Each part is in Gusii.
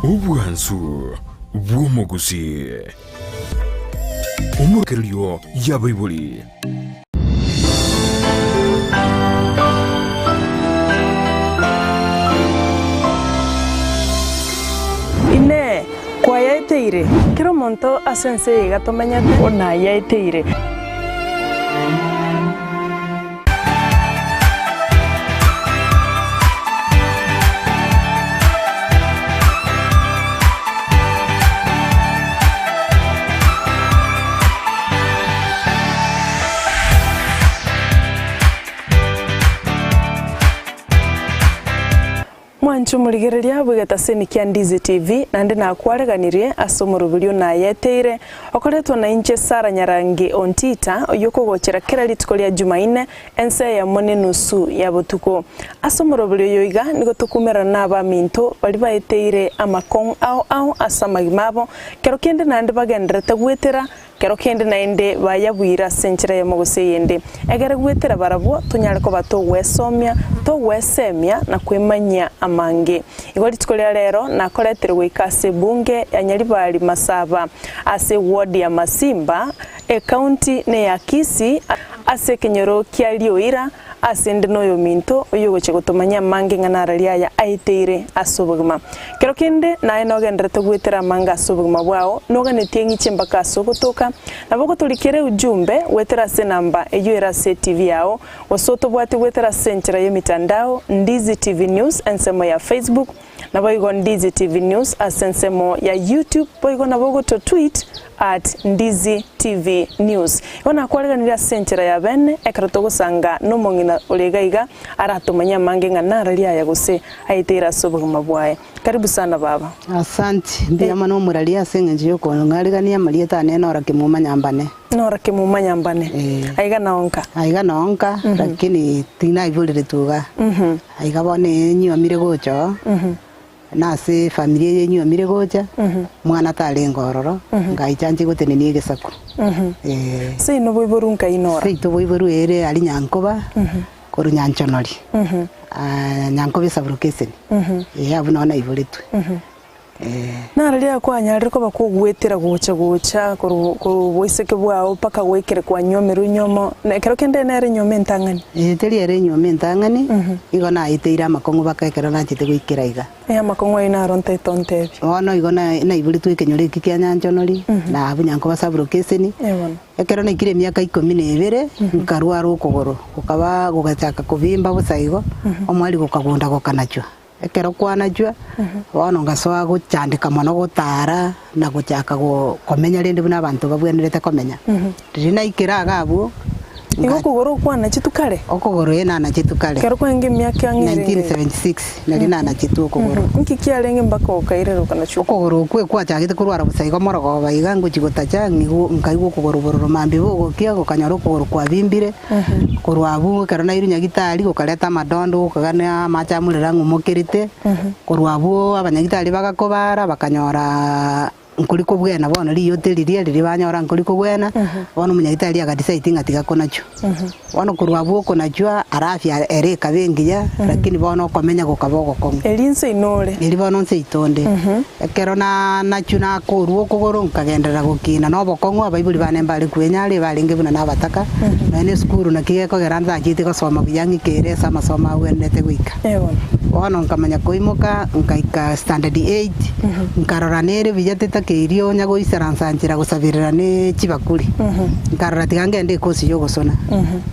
Obwansu bw'omogusii. Omorokererio y'abaibori. Inee! Kwayaeteire? Kera omonto ase ense eye iga tomenyete nayaeteire. Mwanche omorigereria bw'egetaseni kia Ndizi TV, naende nakwareganirie ase omoroberio nayeteire, okoretwa nainche Sarah Nyarangi Ontita, oyio okogochera kera rituko ria Jumaine, ensa eyemo nenusu ya botuko. Ase omoroberio oyo iga nigo tokumerana nabaminto baria baeteire amakong'u ao ao ase amagima abo, kero kende naende bagendererete goetera Kero kende naende bayabuire ase enchera eyemo gose eyende, egere goetera barabwo tonyare koba togwesomia, togwesemia, na kwemanyia amange. Igo rituko ria rero nakoretire goika ase ebunge ya Nyaribari Masaba, ase eward ya Masimba, ecounty neya Kisii, ase ekenyoro kia Rioira, Ase 'nde noyominto oyogochia gotomanyia amange ng'a narari aya aeteire ase obogima. Kero kende naye nogenderete goetera amange ase obogima bwao, noganetie eng'iche mpaka ase ogotoka, nabo ogotorikera eujumbe goetera ase enamba eyio ere ase etivi yao, gose otobwate goetera ase enchera y'emitandao, Ndizi TV News ensemo ya Facebook, Naboigo Ndizi TV News ase ensemo ya YouTube boigo nabo ogoto tweet at Ndizi TV News. Igo nakwareganirie ase enchera ya bene ekero togosanga nomong'ina ore iga iga aratomanye amange ng'a narari aya gose aeteire ase obogima bwaye. Karibu sana baba. Asante, mbuya mono omorari ase engencho y'okong'arigania amarieta ane Nora Kimuma Nyambane. Nora Kimuma Nyambane. Aiga nonka. Aiga nonka, lakini tinaiboreretwe igaa. Aiga bono enyuomire gocha oo, na ase efamiri eye enyuomire gocha, mwana tarenge ororo, ngaicha nche gotenenia egesaku. Eh. Seino boiborwe nkai nora? Seito boiborwe ere aria Nyankoba, korwa Nyanchonori, Nyankoba esaburokeseni, eh abwo noo naiboretwe. Naro riria kwanyarire koba kogwetera gocha gocha korwa korwa oboiseke bwao mpaka goikera kwanywomerwe enyomo, na ekero kende nere enywomo entang'ani. Ee, teri ere enywomo entang'ani, igo naeteire amakong'u baka ekero nachete goikera iga. Ee, amakong'u ayio naro ntaete ontebie. Bono igo na naiboretwe ekenyoro eki kia Nyanchonori, na abwo Nyankoba Sub-location. Ee bono. Ekero naikire emiaka ikomi na ebere, nkarwara okogoro, gokaba gogachaka kobimba bosa igo, omweri gokagunda gokanachwa. Ekero kwanachwa, bono ngasoa gochandeka mono gotara na gochaka komenya rende buna abanto babwenerete komenya. Riria naikire iga abwo, Igo okogoro okwanachetwe kare? Okogoro ee nanachetwe kare. Ekero kwarenge emiaka ang'e erenge iga? 1976 nario nanachetwe okogoro. Nki kiarenge mpaka okairera okanachwa? Okogoro okwo ekwachagete korwara bosa igo morogoba iga ngochia gotacha ng'igwa nkaigwa okogoro bororo mambia bogokia gokanyora okogoro kwabimbire. Korwa abwo ekero nairwe nyagitari gokareta amadondo gokagania amache amorero ang'umokerete, korwa abwo abanyagitari bagakobara bakanyora nkori kobwena bono riyote riria riria banyora nkori kobwena, bono omonyagitari aga decide ng'a tiga konachwa. Bono korwa abwo okonachwa ara afya ere ekaba engiya, lakini bono okomenya gokaba ogokong'u. Erio inse inore. Erio bono nse itonde. Ekero nachwa nakorwa okogoro nkagenderera gokina na obokong'u, abaibori bane mbare kwenyara ebarenge buna nabataka, nonya na esukuru naki gekogera ntacheti gosoma buya ng'ike ere ase amasomo agwenerete goika. Bono nkamanya koimoka nkaika standard eight, nkarora nere buya tetakeiri onya goisaransa nchera gosaberera ne chibakuri. Nkarora tiga ngende ekosi ya ogosona.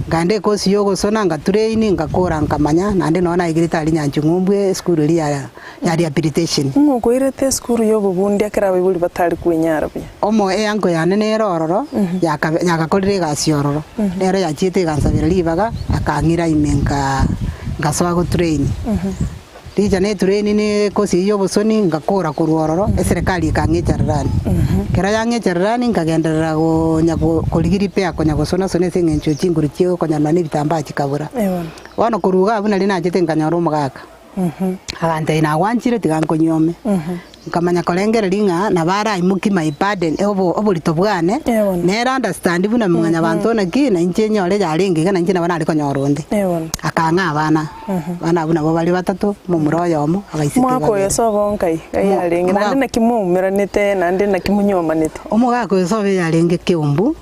Nkaenda ekosi ya ogosona ngatrain ngakora nkamanya, naende nonya naigerete aria Nyanchung'umbwe esukuru eria ya. ya rehabilitation. Ng'o okoirete esukuru y'obobundi ekero abaibori batari kwenyara buya? Omo eanko yane nere ororo, yakabe yagakorire egasi ororo, nero yachiete egansabera ribaga, akang'ira ime nka nkasoa gotrain. Richa ne train ne ekosi eyio ya obosoni, ngakora korwa ororo, eserekari ekang'a echarerani. Ekero yang'a echarerani nkagenderera gonya go korigia repair konya gosona sona ase eng'encho chinguru chia okonyora na ebitambaa chikabura. Bono korwa iga abwo naria nachete nkanyora omogaka. Agantebia, Nagwanchire, tiga nkonyuome. Nkamanya korengereria ng'a nabo araimokie my burden, obo oborito bwane, Eh bono. nere understand buna mwanyabanto naki, na inche nyore yarenge iga na inche nabo nare konyora onde. Eh bono. Akang'a abana, abana abwo nabo bare batato, omomura oyomo, abaiseke Omwaka oyo babere. ase obonkai ngai Omo- yarenge, naende omogaka- naki mwaumeranete, naende naki monyomanete? Omogaka oyo sobo yarenge Keumbu,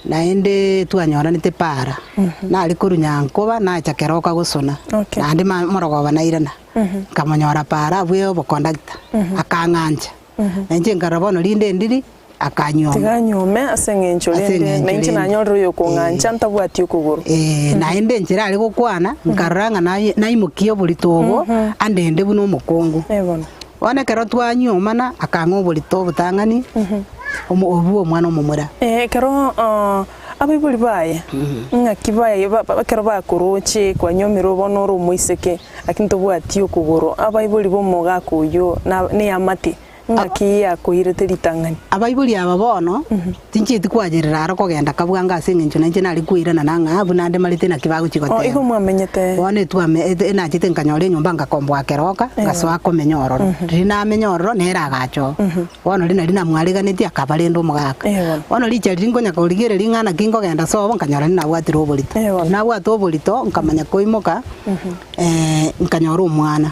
Naende twanyoranete para, nare korwa Nyankoba nacha Keroka gosona, Okay. naende ma morogoba nairana, nkamonyora para abwo obokondakta, akang'ancha, na inche nkarora bono rinde ndiri, akanyuoma. Tiga anyuome ase eng'encho Ase rende, eng'encho na inche rende. nanyorire oyokong'ancha ntabwati okogoro. Ee, naende enchera are gokwana, nkarora ng'a naye naimokia oborito obo, andende buna omokungu. Eh bono. Bono ekero twanyuomana, akang'a oborito obotang'ani, omo obwo omwana omomura. Ekero abaibori baye ng'aki baye ekero bakoroche kwanyuomirwe bono ore omoiseke lakini tobwati okogoro, abaibori b'omogaka oyio na neamate ng'aki yakoirete ritang'ani? Abaibori aba bono, tinchieti kwayerera aro kogenda kabwango ase eng'encho nainche nare koirana na ng'a buna ande marete naki bagochia Oh, goteba. igo mwamenyete? Bono etwame ete enachete nkanyora enyomba ngakomboa keroka, ngasoa komenya ororo. Riria namenya ororo, nere agacha oo. Bono riria naria namwareganetie akaba rende omogaka. Eh, bono. Bono richa riria nkonya korigereria ng'a naki nkogenda sobo, nkanyora ninabwatire oborito. Eh, bono. Nabwate oborito, nkamanya koimoka, nkanyora omwana.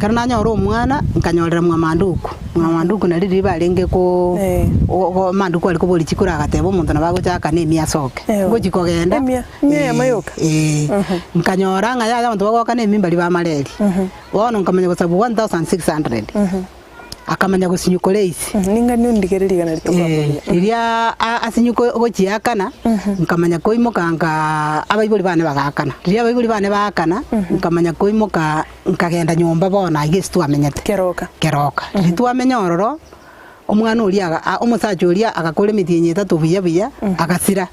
Ekero nanyora omwana, nkanyorera mwa Manduku. Mwa Manduku nari riria barenge ko Eh. o- go Manduku are koboria chikura agateba omonto nabo agochaka na emia asoke. Eh. Ngochi kogenda, Emia, emia eyemo yoka? eh, nkanyora ng'a yaya abanto bagoakana emia mbaria ba mareri. Bono nkamanya gosabu 1600. Akamanya gosinyuka ore ise. Ning'ani ondigererie rigana ritokoaboria. Riria asinyuka gochiakana, nkamanya koimoka nka abaibori bane bagaakana. Riria abaibori bane baakana, nkamanya koimoka nkagenda nyomba bono aiga ase twamenyete. Keroka. Keroka. Riria twamenya ororo, omwana oria aga omosacha oria agakora emetienyi etato buya buya, agasira.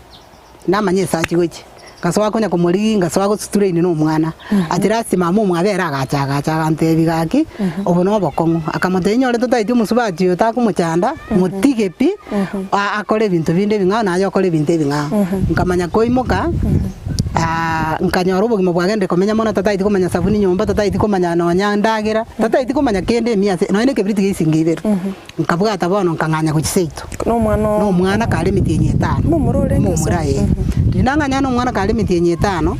Namanye ase achia gochia. Ngasoa konya komorigia, ngasoa gosutura inde na omwana. At last mama omwabo ere agacha agacha agantebia gaki, obo na obokong'u. Akamotebia inyore totaeti omosubati oyo takomochanda, motige pi, a- akore ebinto binde ebing'ao naye okore ebinto ebing'ao. Nkamanya koimoka, nkanyora obogima bwagendire komenya mono tataeti komanya sabuni nyomba, tataeti komanya nonya ndagera, tataeti komanya kende emiya ase nonya na ekebiriti gia esingo ibere. Nkabwata bono nkang'anya gochia seito. Nomwana oo. Nomwana kare emetienyi etano. Momura orenge ase. Omomura ee. Riria nang'anya nomwana kare emetienyi etano,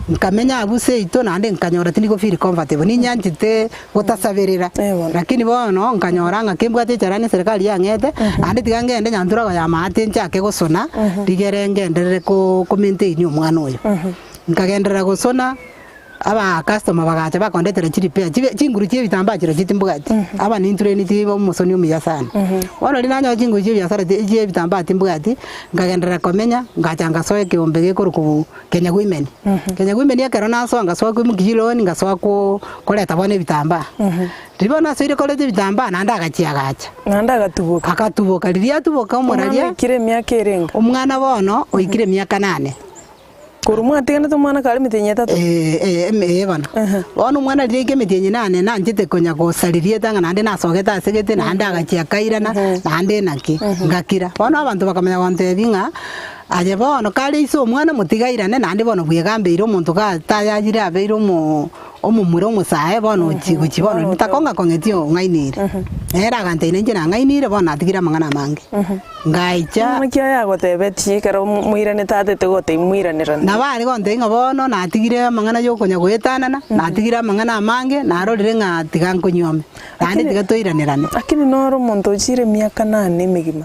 nkamenya abwo seito naende nkanyora tindi go feel comfortable, ninyanchete gotasaberera. Eh bono. Lakini bono nkanyora ng'a kembwate echarani eserekari yang'ete, naende tiga ngende nyanturago ya maate nchake gosona, rigere ngenderere ko ko maintain omwana oyo. Nkagenderera gosona. Aba customer bagacha bakondetera chirepair chibe chinguru chia ebitambaa chirochio timbwati, aba nintraineti omosoni omuya sana. Bono riria nanyora chinguru chia ebiasara ti chia ebitambaa timbwati, nkagenderera komenya, ngacha ngasoa ekeombe gekorokwa Kenya Women. Kenya Women ekero nasoa ngasoa koimokia chiloni ngasoa ko koreta bono ebitambaa. Riria bono nasoire koreta ebitambaa naende agachia agacha. Naende agatuboka. Agatuboka, riria atuboka Omwana omoraria, oikire emiaka erenge? omwana bono oikire emiaka nane. Korwa mwatiganete omwana kare emetienyi etato? Ee, ee bono. Bono omwana riria aika emetienyi nane nanchete konya gosariria etang'a naende nasogete asegete naende agachia akairana naende naki, ngakira. Bono abanto bakamanya gontebia ng'a aye bono kare ise omwana motige airane naende bono bwegambeire omonto ga tayayire abeire omo omomura omosae bono ochia gochia bono takong'a kong'etia ong'ainire. Nere agantebia nainche nang'ainire bono natigire amang'ana amange. Ngaicha. Omwana ki oyo agotebetie ekero moiranete atete gotebia moiranerane? Nabo are gontebia ng'a bono natigire amang'ana y'okonya goetanana, natigire amang'ana amange, narorire ng'a tiga nkonyuome, naende tiga toiranerane. Lakini noro omonto ochiire emiaka nane emegima,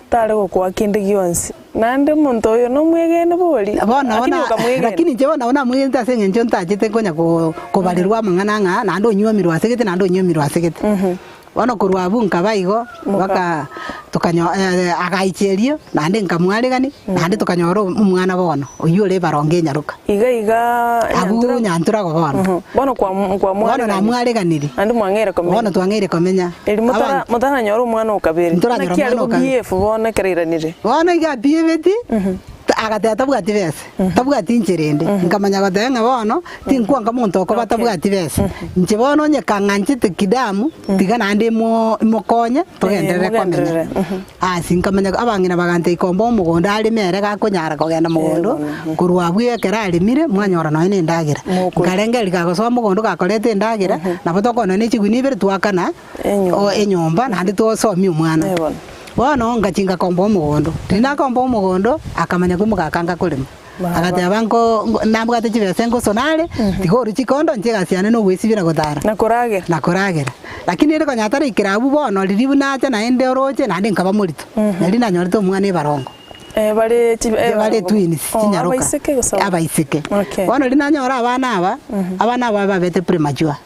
tare gokoa kende gionsi, naende omonto oyo nomwegene bori? Bono Lakini na okamwegena. lakini inche bono nabo namwegenete ase eng'encho ntachete konya ko kobarerwa amang'ana ng'a naende onyuomirwe asegete naende onyuomirwe asegete. Bono korwa abwo nkaba igo, mpaka tokanyo agaicha erio, naende nkamwaregania, naende tokanyora omwana bono, oyio ore ebarongo enyaroka. Iga iga Abwo Nyantura- Nyanturago bono. Bono kwa Bono kwamwaregania. namwareganirie. Naende mwang'eire komenya. Bono twang'eire komenya. Eri motara Abanto- motaranyora omwana o kabere. Ntoranyora Naki are omwana o kabere. gobiyefu bono ekero airanire. Bono iga abiebeti, Agateba tabwati besa, tabwati inchera ende. Nkamanya goteba ng'a bono, tinkwanga monto okoba tabwati besa. Inche bono onye kang'anchete kidamu, tiga naende imo imokonye, togenderere komenya. mogenderere, Asi nkamanya abang'ina bagantebia komba omogondo areme ere gakonyara kogenda mogondo, korwa abwo ekero aremire, mwanyora nonye na endagera. Mokori. Nkarengereria kagosoa mogondo gakoreta endagera, nabo tokonyora nonye na chigunia ibere twakana, Enyomba. enyomba naende twasomia omwana. Eh bono. Bono ngachia ngakomba omogondo, riria nakomba omogondo, akamanya koimoka akanga korema. Baba. Agateba nko nko nabwate chibesa ngosona are, tiga orue chikondo inche egasi yane na ogoesibia na gotara. Na koragera. Na koragera. Lakini ere konya ataraikera abwo bono riria buna acha naende oroche, naende nkaba morito. Nari nanyorete omwana ebarongo. Eh, bare chi Eh, bare twins Oh, chinyaroka. abaiseke gose aba- Abaiseke. Okay. Bono riria nanyora abana aba, abana aba babete premature.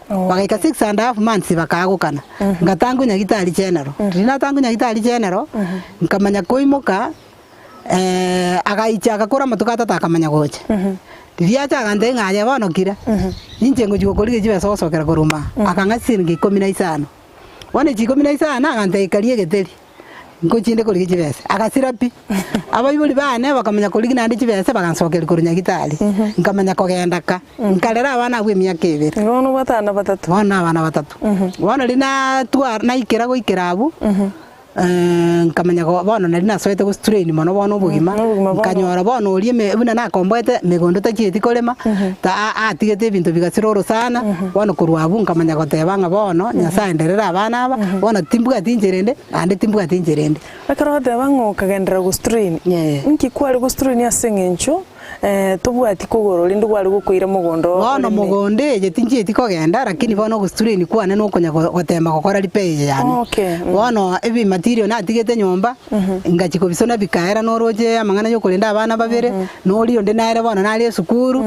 Bagaika six and half months bakaagokana. Ngatangwa nyagitari general. Riria natangwa nyagitari general, nkamanya koimoka, agaicha agakora amatuko atato akamanya gocha. Riria acha agantebia ng'a aye bono kira, ninche ngochia gokorigia chibesa ogosokera korwa maa. Akang'a chisiringi ikomi na isano. Bono echi ikomi na isano agantebia ikaria egeteri. Nkochinde korigia chibesa. Agasira pi. Abaibori bane bakamanya korigia naende chibesa bagansokeria korwa Nyagitari. Nkamanya kogenda ka. Nkarera abana abwo emiaka ebere. Igo bono obwate abana batato. Bono na abana batato. Bono riria natwara naikera goikera abwo, nkamanya go bono nari nasoete go strain mono bono obogima, Obogima bono. nkanyora bono oria eme buna nakomboete megondo tachieti korema, ta a- atigete ebinto bigasira orosana, bono korwa abwo nkamanya goteba ng'a bono, Nyasaye nderere abana aba, bono timbwati inchera ende. Naende timbwati inchera ende. Ekero ogoteba ng'a okagenderera gostrain, Eh. inki kware gostrain ase eng'encho tobwati kogoro rende gware gokoira mogondo Bono oreme? mogondo eye tinchieti kogenda lakini bono ogostrain kwane nokonya go- gotema gokora repair eye yane. Okay, mm. Bono ebimaterial natigete nyomba, ngachia kobisona bikaera noroche amang'ana ya okorenda abana babere, noria onde nere bono nare esukuru,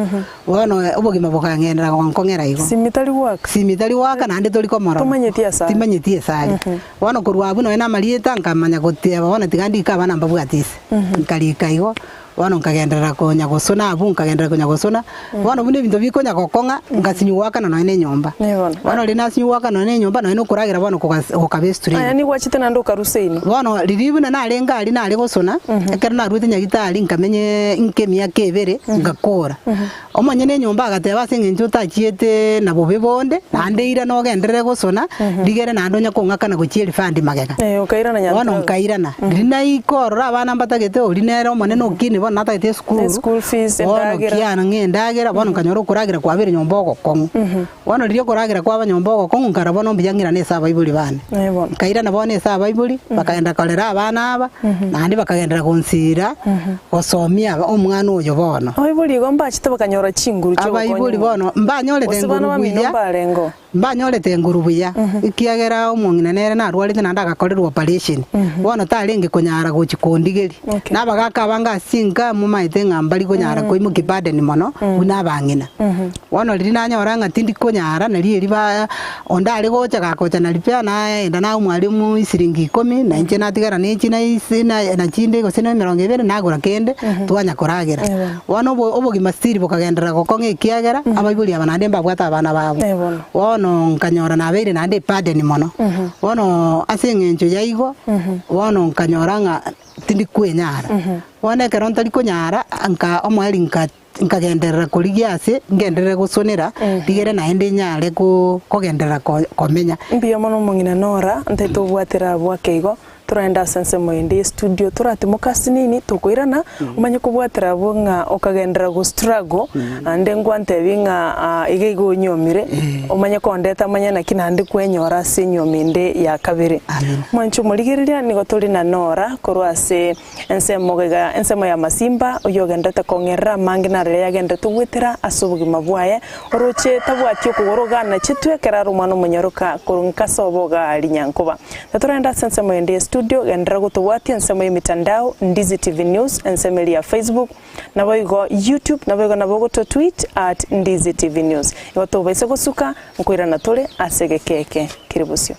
Bono obogima bokang'enera gonkong'era igo. Simi tari goaka. Simi tari goaka naende tori komorora. Tomanyeti ase are. Timanyeti ase are. Bono korwa abwo nonya na amarieta nkamanya goteba bono tiga ndike abana mbabwate ise. Nkarika igo, bono nkagenderera konya gosona abwo nkagenderera konya gosona, bono buna ebinto bikonya gokong'a, ngasinywa goakana nonya na enyomba. Eh bono. Bono riria nasinywa goakana nonya na enyomba nonya na okoragera bono kogas gokaba estrain. Aya nigo gwachete naende okarusia inwe. Bono riria buna narenge aria nare gosona, ekero naruete nyagitari nkamenye inke emiaka ebere, ngakora. Omonyene enyomba agateba ase eng'encho otachiete na bobe bonde, naende irana ogenderere gosona, rigere naende onye kong'akana gochia erifandi magega. Eh, okairana Bono Nyantrago. nkairana, riria naika ororo abana mbatagete oria nere omonene okinie bono natagete esukuru, Eschool fees, bono endagera. kiana ng'a endagera, bono nkanyora okoragera kwabeire nyomba ogokong'u. Bono riria okoragera kwaba nyomba ogokong'u nkarora bono mbuya ng'irane ase abaibori bane. Eh, bono. Nkairana bono ase abaibori, bakagenda korera abana aba, naende bakagenderera gonsiira, gosomia aba omwana oyo bono. Abaibori igo mbachete bakanyora chinguru chi'ogokonya Abaibori omonto. bono mbanyorete Gose bana nguru bamino buya, mbarengeo. mbanyorete nguru buya, ekiagera omong'ina nere narwarete naende agakorerwa operation. Bono tarenge konyara gochia kondigeria. Okay. Na abagaka abange ase chinka momaete ng'a mbari konyara koimokia burden mono, buna abang'ina. Bono riria nanyora ng'a tindi konyara, nario erio ba onde are gocha gakocha na repair naenda naye omwalimu isiringi ikomi, na inche natigara na echi na isi na na chinde gose na emerongo ebere nagora kende, twanya koragera. Bono obo obogima still bokagenderera gokong'a ekiagera, abaibori aba naende mbabwate abana babo. Bono nkanyora nabeire naende eburden mono. Bono ase eng'encho ya igo, bono nkanyora ng'a tindi kwenyara. Bono ekero ntari konyara, nka omoerio nka. Nkagenderera korigia ase ngenderere gosonera, rigere naende nyare kogenderera komenya. Mbuya mono omong'ina Nora, ntaete obwatera abwo ake igo, toraende ase ensemo ende ye studio toratimoka asinini tokoirana, omanye kobwatera abwo ng'a okagenderera go struggle, naende ngwantebi ng'a iga igo onyomire, omanye kondeta manye naki naende kwenyora ase enyiomo ende ya kabere. Mwanche omorigereria nigo tore na Nora korwa ase. Ensemo iga ensemo ya masimba, oyio ogenderete kong'erera amange nariria yagenderete goetera ase obogima bwaye, oroche tabwati okogoro iga anachetwe ekero are omwana omonyaroka korwa nkase obo iga aria nyankoba. Na torende ase ensemo ende ye studio, genderera gotobwatia ensemo y'emitandao, Ndizi TV News, ensemo eria ya Facebook, naboigo YouTube, naboigo nabo ogoto tweet at Ndizi TV News. Igo tobaise gosuka, nkoirana tore ase egeka eke kere bosio.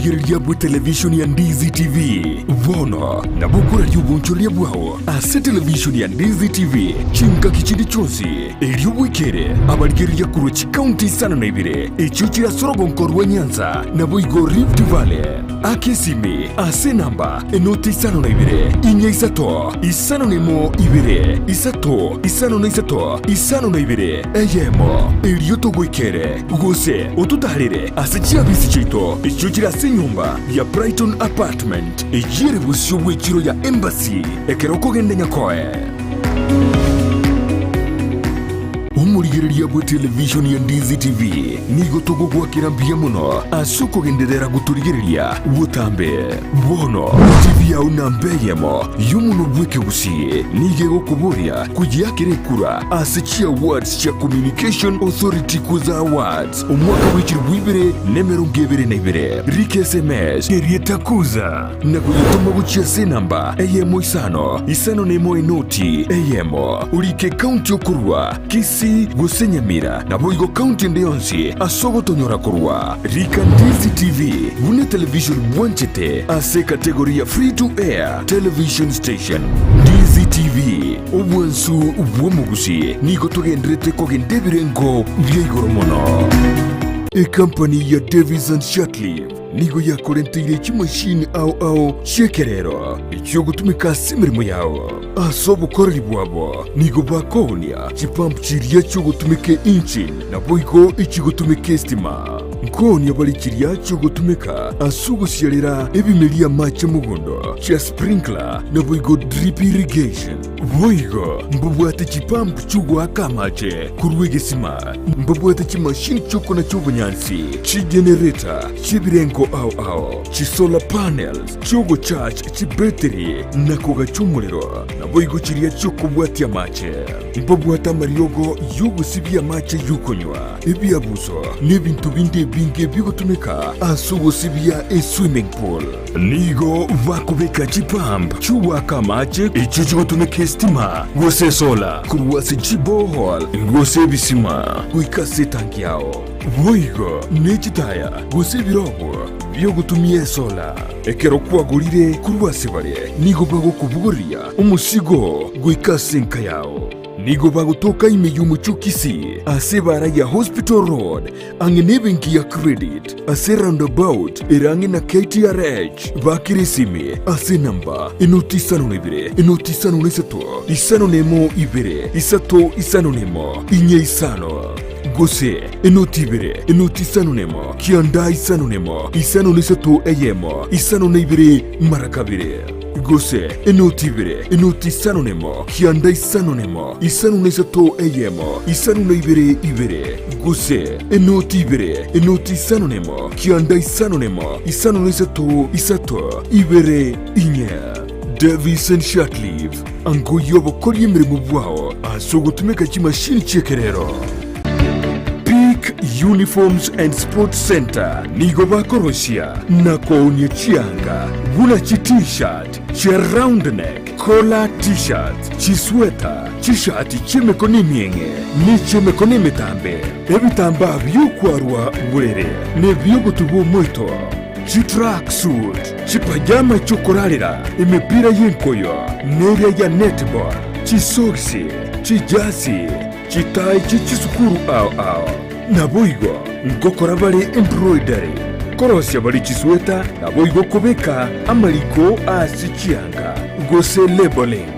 Omorigereria bw'etelevishoni ya Ndizi TV, bono nabo okoraria obonchoreria bwao ase televishoni ya Ndizi TV chingaki chinde chionsi, erio bwekere abarigereria korwa chikaunti isano na ibere echio chire ase orogonko rwa Nyanza naboigo Rift Valley. Aka esimi ase enamba enoti isano na ibere, inya isato, isano na emo ibere, isato, isano na isato, isano na ibere, eyemo, erio togoikere, gose ototaarere ase chiabisi chiaito echio chire ase enyomba ya Brighton Apartment, eyio ere bosio bw'echiro ya Embassy ekero okogenda Nyakoe. Omorigereria bwe televishoni ya Ndizi TV nigo togogoakera mbuya mono ase okogenderera gotorigereria botambe. Bono TV yao namba eyemo y'omonwa bw'ekegusii nigo egokoboria koyeakera ekura ase chiawards chia Communication Authority Kuza Awards omwaka bw'echilifu ibere na emerongo ebere na ibere. Rika SMS erieta Kuza na koyetoma gochia ase enamba eyemo isano isano na emo enoti eyemo, orike ekaunti okorua, Kisii gose Nyamira, naboigo kaunti ende yonsi ase ogotonyora korwa. Rika Ndizi TV buna etelevision bwanchete ase ekategori ya Free to Air Television Station. Ndizi TV, obwansu bw'omogusi, nigo togenderete kogenda ebirengo bia igoro mono. Ekampani ya Davis and Shirtliff Nigo yakorenteire chimashini ao ao chi'ekerero echiogotumeka ase emeremo yao. Ase obokoreri bwabo nigo bakoonia chipump chiria chiogotumeka engine naboigo echigotumeka estima. Nkoonia bare chiria chiogotumeka ase ogosiarera ebimeri amache mogondo chia sprinkler naboigo drip irrigation. Boigo mbabwate chipump chi'ogoaka amache korwa egesima, mbabwate chimashini chi'okonacha obonyansi, chigenereta chi'ebirengo ao ao, chisolar panels chi'ogocharge chibetiri na kogacha omorero, naboigo chiria chi'okobwatia amache. Mbabwate amariogo y'ogosibia amache y'okonywa, ebiabuso, na ebinto binde ebinge bigotumeka ase ogosibia eswimming pool. Nigo bakobeka chipump chi'ogoaka amache echio chigotumeka esitima gose esola korwa ase chiborehole gose ebisima goika ase etanki yao. Boigo ne chitaya gose ebirogo bi'ogotumia esola. Ekero kwagorire korwa ase bare, nigo bagokobogoria omosigo goika ase enka yao. Nigo bagotoka ime y'omochie o Kisii ase ebaara ya Hospital Road ang'e nebenki ya Credit ase roundabout ere ang'e na KTRH. Bakera esimi ase enamba enoti isano na ibere, enoti isano na isato, isano na emo ibere, isato isano na emo, inye isano, gose enoti ibere, enoti isano na emo, kianda isano na emo, isano na isato eyemo, isano na ibere mara kabere, gose enoti ibere, enoti isano na emo, kianda isano na emo, isano na isato eyemo, isano na ibere ibere, gose enoti ibere, enoti isano nemo, kianda isano nemo, isano na isato, isato, ibere, inye. Davison Shirtliff, ango y'obokoria emeremo bwao ase ogotumeka chimashini chi'ekerero. Peak Uniforms and Sports Centre nigo bakorosia na koonia chianga buna chi T-shirt, chia round neck, collar T-shirts, chisweta, chishati chi'emekono emieng'e, ne chi'emekono emetambe, ebitambaa bi'okwarwa borere, na ebi'ogotuba omoito, chitracksuit, chipajama chi'okorarera, emepira y'enkoyo, neria ya netball, chisogisi, chijasi, chitai chie chisukuru ao ao. Naboigo ngokora bare embroidery, korosia bare chisweta, naboigo kobeka amariko ase chianga, gose labelling.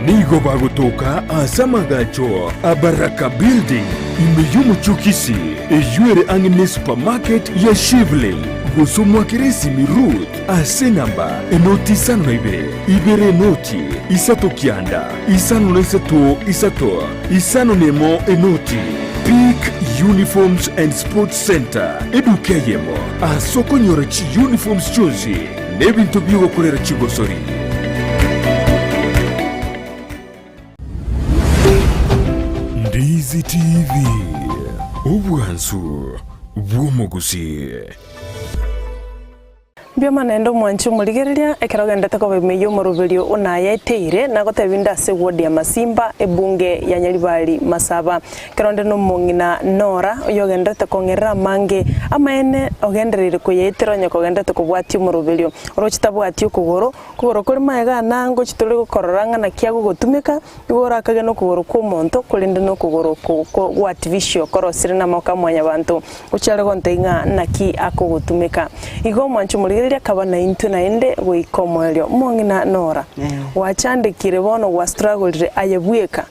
Nigo bagotoka ase amagacho a Baraka Building ime y'omochie o Kisii, eyio ere ang'e ne supermarket ya Shivling, gose omoakere esimi Ruth ase enamba enoti isano na ibere, ibere enoti, isato kianda, isano na isato isato, isano na emo enoti. Peak Uniforms and Sports Centre, eduka eyemo ase okonyora chiuniforms chionsi na ebinto bi'ogokorera chigosori. Ndizi TV, obwansu bw'omogusii. Mbioma naende omwanchi omorigereria, ekero ogendete koba ime y'omoroberio o nayeteire, nagotebia inde ase ewodi ya Masimba, ebunge ya Nyaribari Masaba. Ekero onde nomong'ina Nora, oyogenderete kong'erera amange amaene, ogendereire koyaetera onye kogenderete kobwatia omoroberio. Oroche tabwati okogoro, okogoro kore magega ana ngochi tore gokorora ng'a naki agogotumeka, Igo orakage nokogoro kw'omonto, korende nokogoro gw'artificial korosire namaboko a mwanyabanto, gochia are gontebia ng'a naki akogotumeka. Igo omwanche omorigereria akaba naintwe naende goika omoerio. Omong'ina Nora, gwachandekire bono gwastragorire aye bweka.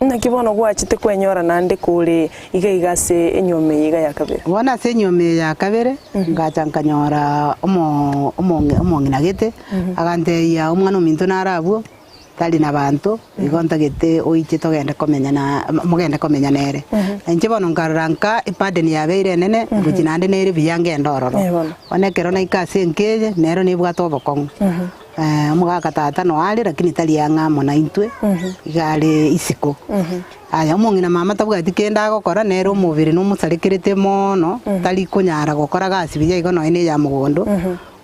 Naki bono gwachete kwenyora naende kore iga iga ase enyuomo eye iga ya kabere? Bono ase enyuomo eye ya kabere, ngacha nkanyora omo omong'ina gete, agantebia omwana ominto nare abwo, tari nabanto, igo ntagete oiche togende komenya na mogende komenya nere. Na inche bono nkarora nka eburden yabeire enene, ngochia naende nere buya ngende ororo. Eh, bono. Bono ekero naika ase enka eye, nero nebwate obokong'u. Omogaka tata no are lakini tari ang'e amo naintwe, iga are isiko. Aya omong'ina mama tabwati kende agokora, nere omobere nomosarekerete mono, tari konyara gokora gasi buya igo nonya na eya mogondo.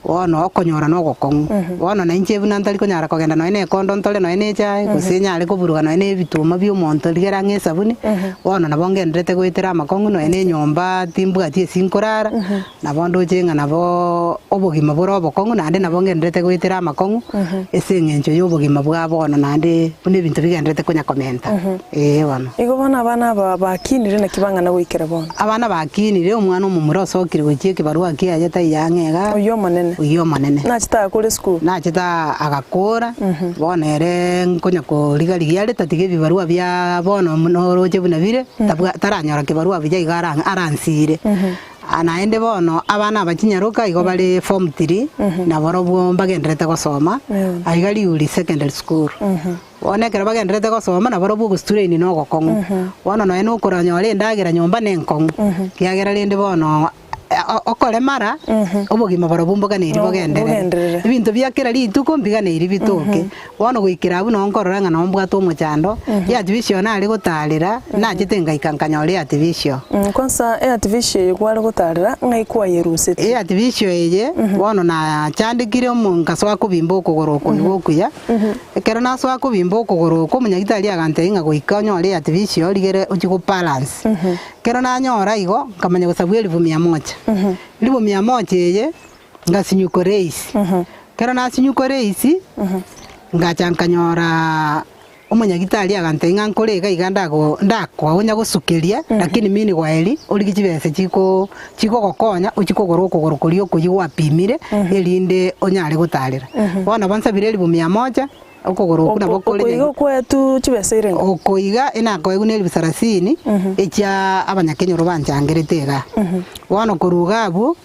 Bono okonyora nogokong'u. Bono nainche buna ntari konyara kogenda nonya nekondo ntore nonya nechae, gose nyare koburuga nonya na ebituma bia omonto rigere ang'e esabuni, bono nabo ngendererete goetera amakong'u nonya na enyomba timbwati ase nkorara, nabo ndoche ng'a naboo obogima bore obokong'u naende nabo ngendererete goetera amakong'u, ase eng'encho ya obogima bwa bono naende buna ebinto bigendererete konya komenta, eeh bono. Igo bono abana aba bakinire naki bang'ana goikera bono? Abana bakinire, omwana omomura osokire gochia ekebarua kiaye taiyo ang'e iga, Oyio omonene. oyio omonene. Nachete agakora esukuru. Nachete agakora, bono ere nkonya koriga-rigia are tatiga ebibarua bia bono noroche buna bire, tabwa taranyora kebarua buya iga ara aransire. Naende bono abana aba chinyaroka igo bare form three, naborobwo mbagendererete gosoma, aiga Riuri Secondary School. Bono ekero bagendererete gosoma nabarobwo ogostrain nogokong'u. Bono nonya nokoranyora endagera nyomba nenkong'u, ekiagera rende bono okoremara obogima borobwo mboganeiri bogenderere. Bogenderere. Ebinto bia kera rituko mbiganeiri bitoke. Bono goikera abwo noo nkorora ng'a noo mbwate omochando, eartificial nare gotarera, nachete ngaika nkanyora eartificial. Kwansa eartificial eye kware gotarera ng'ai kwayeruseti? Eartificial eye bono nachandekire omo nkasoa kobimba okogoro oko igo okuya. Ekero nasoa kobimba okogoro oko, omonyagitari agantebia ng'a goika onyore eartificial rigere ochie go balance. Ekero nanyora igo, nkamanya gosabwa elifu mia moja. Elifu mia moja eye, ngasinywa race. Ekero nasinywa race, ngacha nkanyoraa omonyagitari agantebia ng'a nkore iga iga ndago ndakoa onya gosukeria, lakini meanwhile origie chibesa chiko chikogokonya ochie kogora okogoro koria okoyia gwapimire, erinde onyare gotarera. Bono nabo nsabire elifu mia moja, okogoro okwo nabo kore Okoiga okwetu chibesa irenge? Okoiga enakoegwa na elifu sarasini, echia abanyakenyoro banchangerete igaa. Bono korwa iga abwo.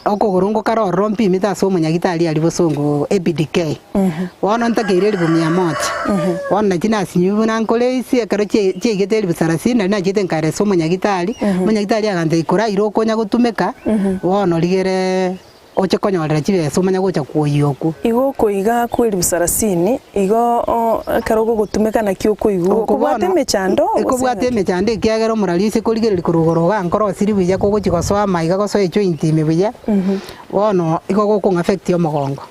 Okogoro ngokare ororo mpimete ase omonyagitari aria bosongo APDK. Bono ntakeire elifu mia moja. Bono nachi nasinywa buna nkore isi ekero chie chiaigete elifu sarasini nari nachiete nkaera ase omonyagitari, omonyagitari agantebia koraire okonya gotumeka, bono rigere oche konyorera chibesa omanye gocha kwoyia okwo. Igo okoiga kwa elifu sarasini, igo o ekero ogogotumeka naki okoigwa, Oko okobwate bono, emechando gose ekobwate ng'aki? emechando ekiagera omorari ase korigereria korwa igoro iga nkorosiri buya kogochia gosoa amaiga gosoa ejoint ime buya, bono igo gokong'a affect omogongo.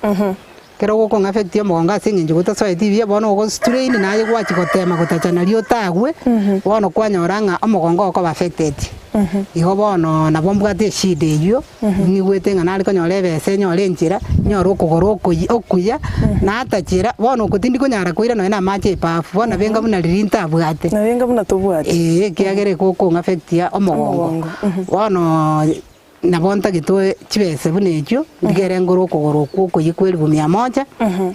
Ekero gokong'a affect omogongo ase eng'encho gotasoeti buya, bono ogo strain naye gwachia gotema gotacha nario otagwe, bono kwanyora ng'a omogongo okoba affected. Igo bono nabo mbwate eshida eywo, Ng'igwete ng'a nare konyora ebesa enyore enchera, nyore okogoro okoyi okuya, natachera, bono oko tindi konyara koira nonya na amache ebafu, bono nabe enga buna riria ntabwate. Nabe enga buna tobwati. Eeh ekiagera egokong'affectia omogongo. Omogongo, Bono nabo ntagete oe chibesa buna echio, ndigere ngore okogoro okwo okoyia kwa elifu mia moja,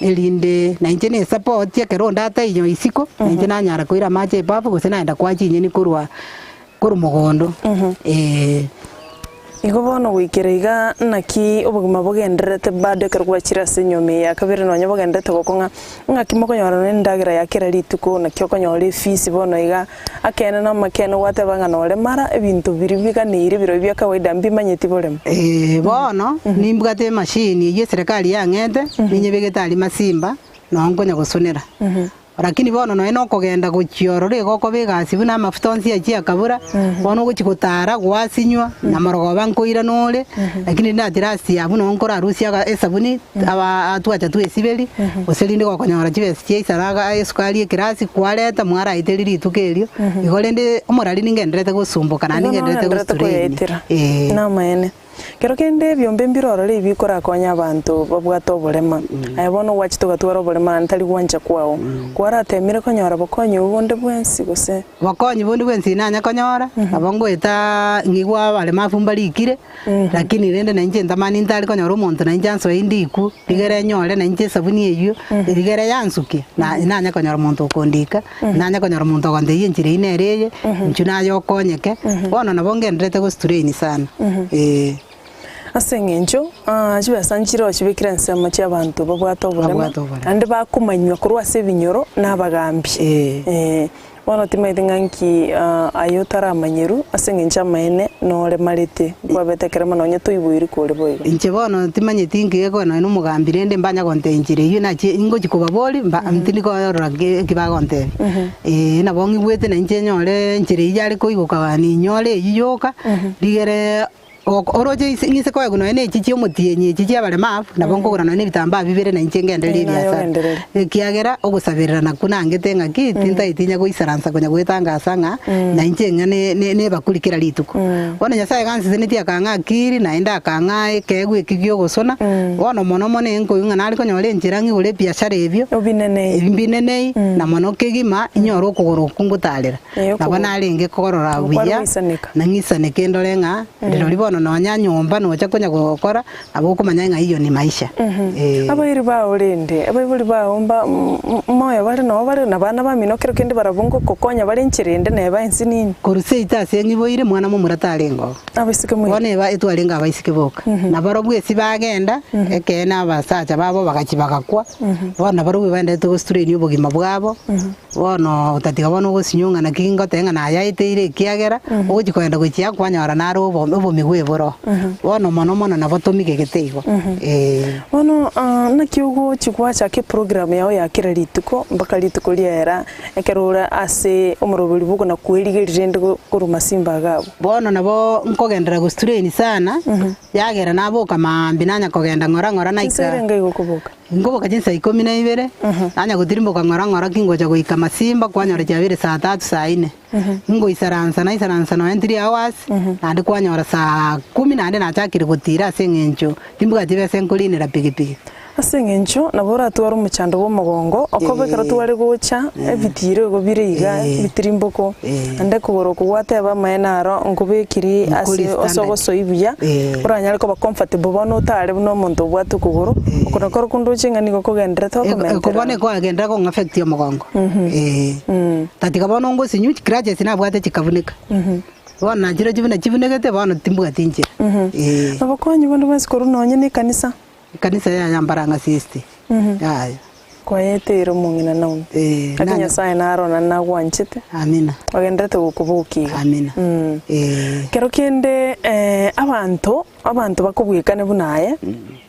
erinde na inche na esupport ekero onde ataiyo isiko, na inche nanyara koira amache ebafu gose naenda koa chinyeni korwa korwa mogondo, eeh. Igo bono goikera iga naki obogima bogendererete bado ekero gwachire ase enyomba eye ya kabere nonya bogendererete gokong'a, ng'aki mokonyora nonye endagera ya kera rituko, naki okonyora efees bono iga, akeene na amakeene gwateba ng'a nore mara ebinto biria biganeire birobio bia kawaida mbimanyeti boremo. Eeh bono nimbwate emachine eywo eserekari yang'ete, ninyebegete aria masimba, noo nkonya gosonera. Lakini bono nonya na okogenda gochia ororo igo okoba egasi buna amafuta onsi achia akabura, bono ogochia gotara gwasinywa, na morogoba nkoirana ore, lakini rinde at last abwo noo nkorarusia aga esabuni aba twacha twesiberia, gose rinde gokonyora chibesa chia isara aga esukari ekirasi kwareta mwaraeteria rituko erio, igo rende omorari ningendererete gosumboka naende Igo ngendererete nogendererete gostrain koyaetera. eh. Namaene. Kero kende ebiombe mbire ororo ebi bikorakonye abanto babwate oborema. Aye bono gwachete ogatwara oborema naende tari gwancha kwao. Kwaratemire konyora bokonyi obwo bonde bwensi gose? Bokonyi bonde bwensi nanya konyora, nabo ngoeta ng'igwa abaremafu mbarikire, lakini rende nainche ntamani ntari konyora omonto nainche ansoe ndikwo, rigere nyore nainche esabuni eywo, rigere yansukia, na nanya konyora omonto okondika, nanya konyora omonto ogontebia enchera eyio nere eye, inchuo naye okonyeke, bono nabo ngendererete gostrain sana, eh. Ase eng'encho chibesa nchire chibekire ensemo chi'abanto babwate oborema, Babwate oborema. naende bakomanywa korwa ase ebinyoro na abagambi. Eh. Eh, bono timaeti ng'a nki aye otaramanyerwa ase eng'encho amaene noremarete, nkwabete ekerema nonye toiboiri kore boigo. Inche bono timanyeti nki gekoba nonye na omogambi rende mbanya gontebia enchera eyio nachi ngochi kobaboria mba tindi korora ki eki bagontebia. Eh, nabo ng'igwete na inche nyore enchera eyio yare koigoka ninyore eyio yoka, rigere Ok oroche ise ng'ise koegwa nonya na echi chi'omotienyi echi chi'abaremafu, nabo nkogora nonya na ebitambaa bibere na inche ngendererie Eh, naye ebiasara. ogendererie. Ekiagera ogosaberera nakwo nangete ng'aki, tintaeti inya goisaransa konya goetangasa ng'a na inche ng'a ne ne nebakuri kera rituko. Bono Nyasaye gansesenetie akang'a akiri, naende akang'a ekeegwa eki gi'ogosona, bono mono mono enkoigwa ng'a nare konyora enchera ng'igore ebiashara ebio, Obinenei. mbinenei, na mono kegima, inyore okogoro okwo ngotarera. Eh, Nabo okogoro. narenge korora Okware buya, goisaneka. na ng'isaneke ndore ng'a rirorio bono nonya nyomba nocha konya gokora, nabo okomanya ng'a eyio ni maisha. Eh. Abairi bao rende, abaibori bao mba moyo bare noo bare na abana bamino kero kende barabwo ngokokonya bare enchera ende neba ense nini. Korwa seito ase ng'iboire mwana momura tarenge oo. Abaiseke Bono mweka. eba etwarenge abaiseke boka. Na barobwo esi bagenda, ekeene abasacha babo bagachia bagakwa, bono nabarobwo baenderete gostrain obogima bwabo. Bono otatiga bono ogosinywa ng'a naki ngoteba ng'a nayaeteire ekiagera ogochia kogenda gochia kwanyora naro obo obomi bw'eboro. Bono mono mono nabo tomigegete igo, eh. Bono naki ogochia gwachaka eprogram yao ya kera rituko mpaka rituko riaera ekero ore ase omoroberi bwa okona kwerigeria rende korwa masimba iga abwo? Bono nabo nkogenderera gostrain sana, yagera naboka maambia nanya kogenda ng'ora ng'ora naika. Chinsa erenga igo okoboka? Nkoboka chinsa ikomi na ibere, nanya gotirimboka ng'ora ng'ora kingocha goika Masimba kwanyora chiabere saa tatu saa ine. Ngoisaransa naisaransa nonya three hours, naende kwanyora saa kumi naende nachakire gotira ase eng'encho timbwati besa nkorinera pikipiki. Ase eng'encho nabo oratware omochando bw'omogongo, okoba ekero tware gocha ebitiiro igo bire iga ebitirimboko, naende kogoro okwo gwateba amaene aro nkobekiri Nkori ase standard. ase ogosoi buya, oranyare koba comfortable bono otare buna omonto obwate okogoro, oko nakoro kondoche ng'a nigo kogenderete Eko okomentera. bono ekogenderera kong'a affect omogongo eh. Tatiga bono ngosinywa chicrutches nabwate chikabuneka, bono nachirochio buna chibunegete bono timbwati nchera eh. Obokonyi bonde bwensi korwa nonye na ekanisa. Ekanisa yaya mbaranga sisti yaya. Kwayeteire omong'ina Naomi. Eh, Gaki nanya- Nyasaye naro na nagwanchete, Amina. ogenderete gokobokia iga. Amina. Mm. Eh. Kero kende eh, abanto abanto bakobwekane buna aye,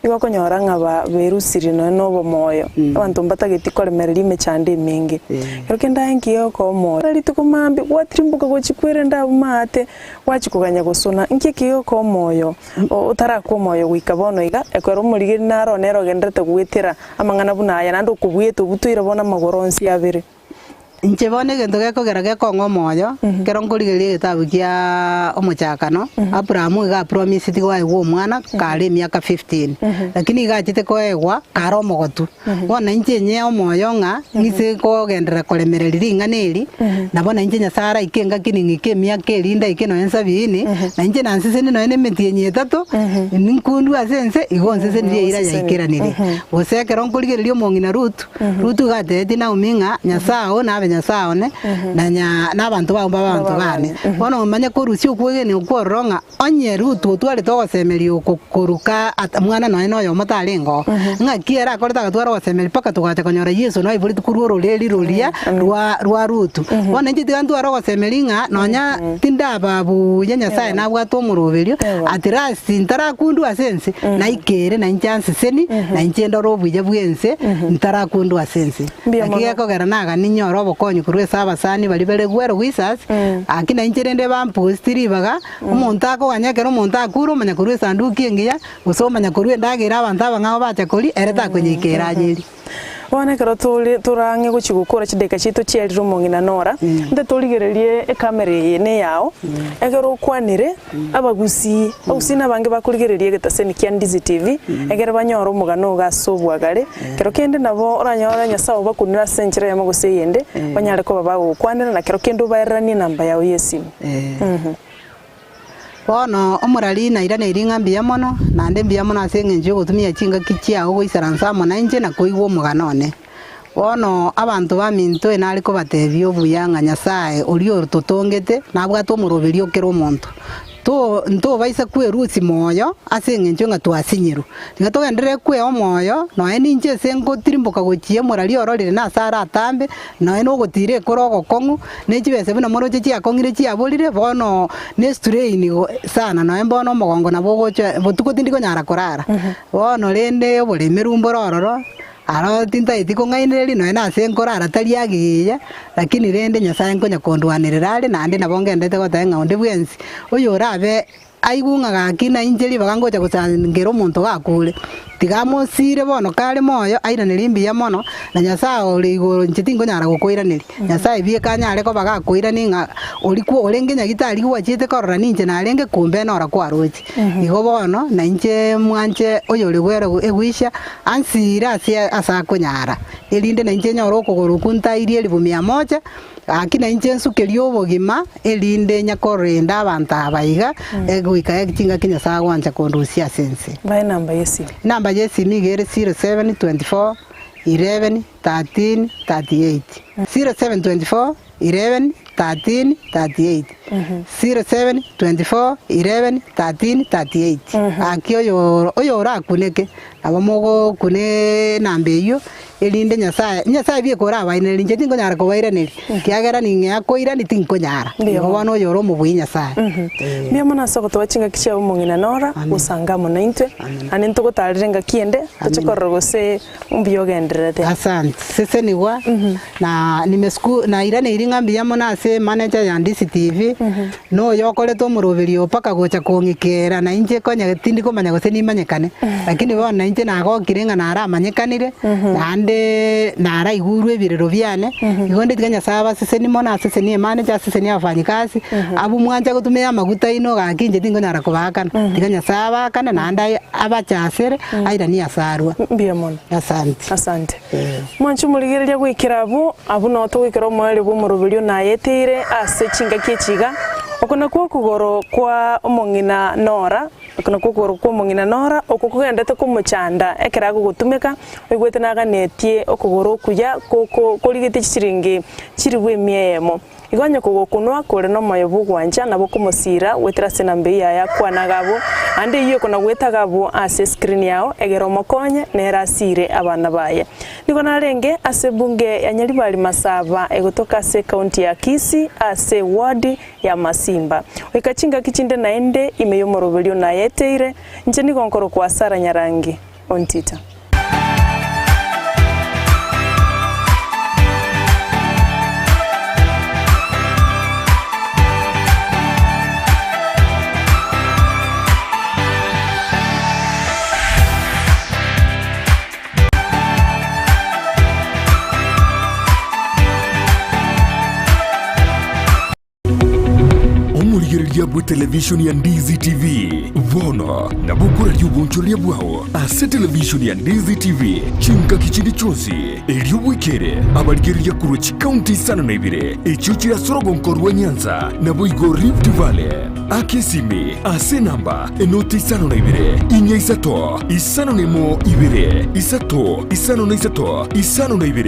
nigo okonyora ng'a ba berusirie nonya na obomoyo, abanto mbatageti koremereria emechando emenge. Kero kende aye nkiya okoa omoyo, rituko mambia gwatirimboka gochia kwerenda abwo maate, gwachia koganya gosona, nki ekiya okoa omoyo Otarakwa omoyo goika bono iga, ekero omorigeri naro nere ogendererete goetera amang'ana buna aya, naende okobweta obutoire bono amagoro onsi abere. Inche bono egento gekogera gekong'a omoyo, ekero nkorigereria egetabu kia omochakano, Abrahamu iga apromiseti goaegwa omwana kare emiaka fifteen, lakini iga achete koegwa kare omogotu. Bono inche nyee omoyo ng'a ng'ise kogenderera koremereria ring'ana eri, nabo nainche Nyasae araike engaki ning'ike emiaka eria ndaike nonya sabiini, na inche nansesenie nonya na emetienyi etato, ninkundwe ase ense, igo onsesenirie eira yaikeranire. Gose ekero nkorigereria omong'ina Rutu, Rutu iga atebetie Naomi ng'a Nyasae oo nabe. Nyasae one, na nya na abanto bao mbabe abanto bane. Bono omanye korusia okwegena okwo ororo ng'a onye Rutu otwarete ogosemeria oko korwa ka at mwana nonya na oyomo tarenge oo, ng'aki ere akorete agatwara ogosemeria mpaka togacha konyora Yeso naiboretwe korwa ororeri roria rwa rwa Rutu. Bono inche tiga ntware ogosemeria ng'a nonya tindaba buya Nyasaye nabwate omoroberio, at last ntarakundwa ase ense, naikere nainche anseseni, nainche ndore obuya bw'ense, ntarakundwa ase ense. Mbuya Naki mono. gekogera nagani nyore obokonyi korwa ase abasani baria bare well wishers, aki nainche rende bamposti ribaga, omonto akoganya ekero omonto akure omanya korwa esanduki engiya, gose omanya korwa endagera abanto abang'ao bacha koria, ere takonyeikera ayerie. Bono ekero tore torang'e gochia gokora chidakika chiaito chiarire omong'ina Nora, nte torigererie ekamera eye neyao, ekero okwanire abagusii, abagusii nabange bakorigereria egetaseni kia Ndizi TV, ekero banyore omogano ogo ase obwagare, kero kende nabo oranyore Nyasae obakunire ase enchera eyemo gose eyende, banyare koba bagogokwanera na kero kende obaereranie enamba yao ya esimi. Bono omorari nairaneirie ng'a mbuya mono, naende mbuya mono ase engencho y'ogotumia chingaki chiao goisaransa amo nainche na koigwa omogano one. Bono abanto baminto enare kobatebia obuya ng'a Nyasae oria ototongete nabwate omoroberio o kera omonto. To ntobaisa kwerusia moyo ase engencho ng'a twasinyirwe. Tiga togenderere kwea omoyo, nonya ninche ase ngotirimboka gochia omorari ororire nase aratambe, nonya nogotiira ekore ogokong'u, ne chibesa buna moroche chiakong'ire chiaborire, bono ne strain go sana, nonya bono omogongo nabo ogocha botuko tindi konyara korara. Bono rende oboremeru mbore ororo, aro tintaeti kong'ainereria nonya na ase nkorara tari agiya, lakini rende Nyasaye nkonya kondwanerera are naende nabo ngendete goteba ng'a onde bwensi, oyorabe Aigwe ng'a gaki nainche ribaga ngocha gosangera omonto gakure, tiga amosire bono kare moyo, airanerie mbuya mono, na Nyasae ore igoro inche tinkonyara gokoiraneria. Nyasae bieka anyare koba gakoirania ng'a oria kwa orenge nyagitari gwachiete korora ninche narenge kumbe nora kwaroche. Igo bono nainche mwanche oyore bwere egwisha, ansire ase ase akonyara, erinde nainche nyore okogoro okwo ntairie elifu mia moja, Gaki nainche nsukerie obogima, erinde nyakorenda abanto aba iga, goika chingaki Nyasae agwancha kondusia ase ense. Bae enamba y'esimi. Enamba y'esimi iga ere 0724 11 13 38. 0724 11 13 38. 0724 11 13 38. Gaki oyo oyorakuneke, nabo mogokuna enamba eyio, Erinde Nyasae, Nyasae bieka orabainererie, inche tinkonyara kobairaneria, ekiagera ning'ea koirania tinkonyara. Mbuya Igo mono. bono oyore omobui Nyasae. Eh. Mbuya mono ase ogotoa chingaki chiabo omong'ina Nora, Amen. gosanga amo naintwe, Amen. naende ntogotarere engaki ende, toche Amen. korora gose mbuya ogendererete. Asante. Sesenigwa, na nimesku nairaneirie ng'a mbuya mono ase manager ya Ndisi TV, na oyo okorete omoroberio oo mpaka gocha kong'ikera na inche konya tindi komanya gose nimanyekane, lakini bono na inche nagokire ng'a naramanyekanire, naende naraigurwe ebirero biane, igo ndetiga Nyasaye abasesenie mono asesenie emanager asesenie abafanyikazi, abwo mwancha gotumia amaguta aino gaki inche tinkonyara kobaakana, tiga Nyasaye abaakane naende aye abachasere airanie ase arwa. Mbuya mono. Asante. Asante. Mwanche omorigereria goikera abwo, abwo nao togoikera omoerio bw'omoroberio nayeteire ase chingaki echi iga, Oko nakwo okogoro kwa omong'ina Nora, oko nakwo okogoro kw'omong'ina Nora, okwo kogenderete komochanda ekero agogotumeka, oigwete naganetie okogoro okuya koko korigetie chisiringi chilifu emia eyemo. Igo onye kogokunwa kore nomoyo bw'ogwancha, nabo okomosiira goetera ase enamba eyio yaye akwane iga abwo, naende eyio ekona goeta iga abwo ase escreen yao, egere omokonye, nere asiire abana baye. Nigo narenge ase ebunge ya Nyaribari Masaba egotoka ase ecounty ya Kisii ase eward ya Masimba. Goika chingaki chinde naende ime y'omoroberio nayeteire, inche nigo nkorokwa Sarah Nyarangi Ontita. Omorigereria bwe televishoni ya Ndizi TV bono nabo okoraria obonchoreria bwao ase televishoni ya Ndizi TV chingaki chinde chionsi, erio bwekere abarigereria korwa chikaunti isano na ibere echio chire ase orogonko rwa Nyanza naboigo Rift Valley. Aka esimi ase enamba enoti isano na ibere, inya isato, isano na emo ibere, isato, isano na isato, isano na ibere.